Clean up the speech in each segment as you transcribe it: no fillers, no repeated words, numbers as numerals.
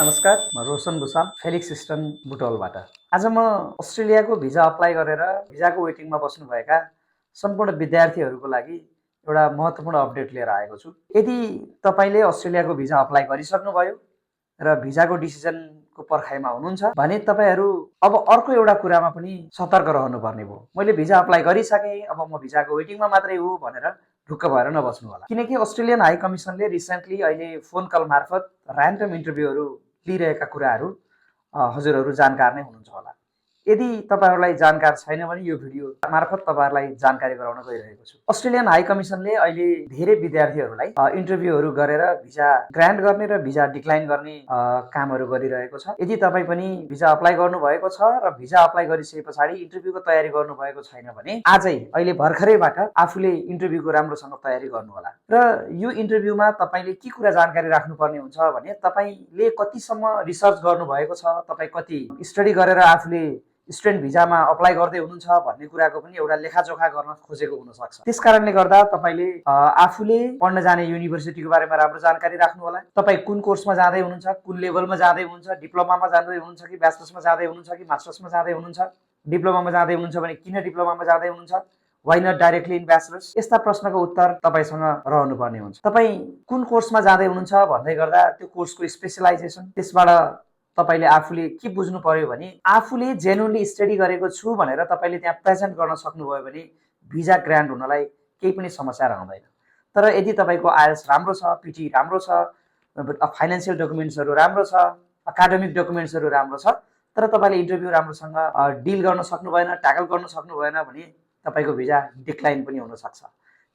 नमस्कार, म Roshan Bhusal Felix eastern बुटोलबाट। आज म अस्ट्रेलियाको भिजा अप्लाई गरेर भिजाको वेटिङमा बस्नुभएका सम्पूर्ण विद्यार्थीहरूको लागि एउटा महत्त्वपूर्ण अपडेट लिएर आएको छु। यदि तपाईँले अस्ट्रेलियाको भिजा अप्लाई गरिसक्नुभयो र भिजाको डिसिजनको पर्खाइमा हुनुहुन्छ भने तपाईँहरू अब अर्को एउटा कुरामा पनि सतर्क रहनुपर्ने भयो। मैले भिजा अप्लाई गरिसकेँ, अब म भिजाको वेटिङमा मात्रै हो भनेर ढुक्क भएर नबस्नु होला। किनकि अस्ट्रेलियन हाई कमिसनले रिसेन्टली अहिले फोन कल मार्फत ऱ्यान्डम इन्टरभ्यूहरू लिइरहेका कुराहरू हजुरहरू जानकार नै हुनुहुन्छ होला। यदि तपाईँहरूलाई जानकार छैन भने यो भिडियो मार्फत तपाईँहरूलाई जानकारी गराउन गइरहेको छु। अस्ट्रेलियन हाई कमिसनले अहिले धेरै विद्यार्थीहरूलाई इन्टरभ्यूहरू गरेर भिजा ग्रान्ट गर्ने र भिजा डिक्लाइन गर्ने कामहरू गरिरहेको छ। यदि तपाईँ पनि भिजा अप्लाई गर्नुभएको छ र भिजा अप्लाई गरिसके पछाडि इन्टरभ्यूको तयारी गर्नुभएको छैन भने आजै अहिले भर्खरैबाट आफूले इन्टरभ्यूको राम्रोसँग तयारी गर्नु होला। र यो इन्टरभ्यूमा तपाईँले के कुरा जानकारी राख्नुपर्ने हुन्छ भने तपाईँले कतिसम्म रिसर्च गर्नुभएको छ, तपाईँ कति स्टडी गरेर आफूले स्टुडेन्ट भिजामा अप्लाई गर्दै हुनुहुन्छ भन्ने कुराको पनि एउटा लेखाजोखा गर्न खोजेको हुनसक्छ। त्यस कारणले गर्दा तपाईँले आफूले पढ्न जाने युनिभर्सिटीको बारेमा राम्रो जानकारी राख्नु होला। तपाईँ कुन कोर्समा जाँदै हुनुहुन्छ, कुन लेभलमा जाँदै हुनुहुन्छ, डिप्लोमामा जाँदै हुनुहुन्छ कि ब्याचलर्समा जाँदै हुनुहुन्छ कि मास्टर्समा जाँदै हुनुहुन्छ, डिप्लोमामा जाँदै हुनुहुन्छ भने किन डिप्लोमामा जाँदै हुनुहुन्छ, why not directly in bachelors, यस्ता प्रश्नको उत्तर तपाईँसँग रहनुपर्ने हुन्छ। तपाईँ कुन कोर्समा जाँदै हुनुहुन्छ भन्दै गर्दा त्यो कोर्सको स्पेसलाइजेसन, त्यसबाट तपाईँले आफूले के बुझ्नु पर्यो भने आफूले जेन्युनली स्टडी गरेको छु भनेर तपाईँले त्यहाँ प्रेजेन्ट गर्न सक्नुभयो भने भिजा ग्रान्ट हुनलाई केही पनि समस्या रहँदैन। तर यदि तपाईँको आइएल्स राम्रो छ, पिटी राम्रो छ, फाइनेन्सियल डकुमेन्ट्सहरू राम्रो छ, एकाडेमिक डकुमेन्ट्सहरू राम्रो छ, तर तपाईँले इन्टरभ्यू राम्रोसँग डिल गर्न सक्नु भएन, ट्याकल गर्न सक्नु भएन भने तपाईँको भिजा डिक्लाइन पनि हुनसक्छ।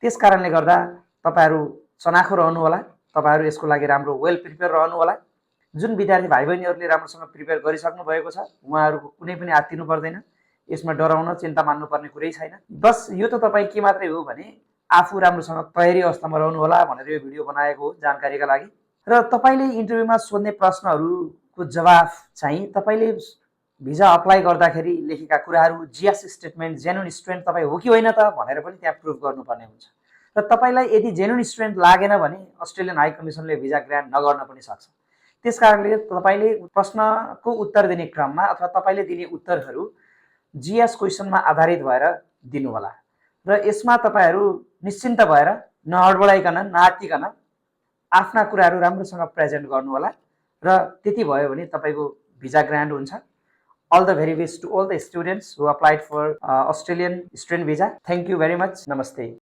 त्यस कारणले गर्दा तपाईँहरू चनाखो रहनु होला, तपाईँहरू यसको लागि राम्रो वेल प्रिपेयर रहनु होला। जुन विद्यार्थी भाइ बहिनीहरूले राम्रोसँग प्रिपेयर गरिसक्नु भएको छ उहाँहरूको कुनै पनि आत्तिनु पर्दैन, यसमा डराउन चिन्ता मान्नुपर्ने कुरै छैन। बस यो त तपाईँ के मात्रै हो भने आफू राम्रोसँग तयारी अवस्थामा रहनु होला भनेर यो भिडियो बनाएको हो जानकारीका लागि। र तपाईँले इन्टरभ्यूमा सोध्ने प्रश्नहरूको जवाफ चाहिँ तपाईँले भिजा अप्लाई गर्दाखेरि लेखेका कुराहरू, जिएस स्टेटमेन्ट, जेन्युन स्टुडेन्ट तपाईँ हो कि होइन त भनेर पनि त्यहाँ प्रुभ गर्नुपर्ने हुन्छ। र तपाईँलाई यदि जेन्युन स्टुडेन्ट लागेन भने अस्ट्रेलियन हाई कमिसनले भिजा ग्रान्ट नगर्न पनि सक्छ। त्यस कारणले तपाईँले प्रश्नको उत्तर दिने क्रममा अथवा तपाईँले दिने उत्तरहरू जिएस क्वेसनमा आधारित भएर दिनु होला। र यसमा तपाईँहरू निश्चिन्त भएर नहडबडाइकन, नआत्तिकन आफ्ना कुराहरू राम्रोसँग प्रेजेन्ट गर्नु होला र त्यति भयो भने तपाईँको भिजा ग्रान्ट हुन्छ। All the very best to all the students who applied for Australian student visa. Thank you very much. Namaste.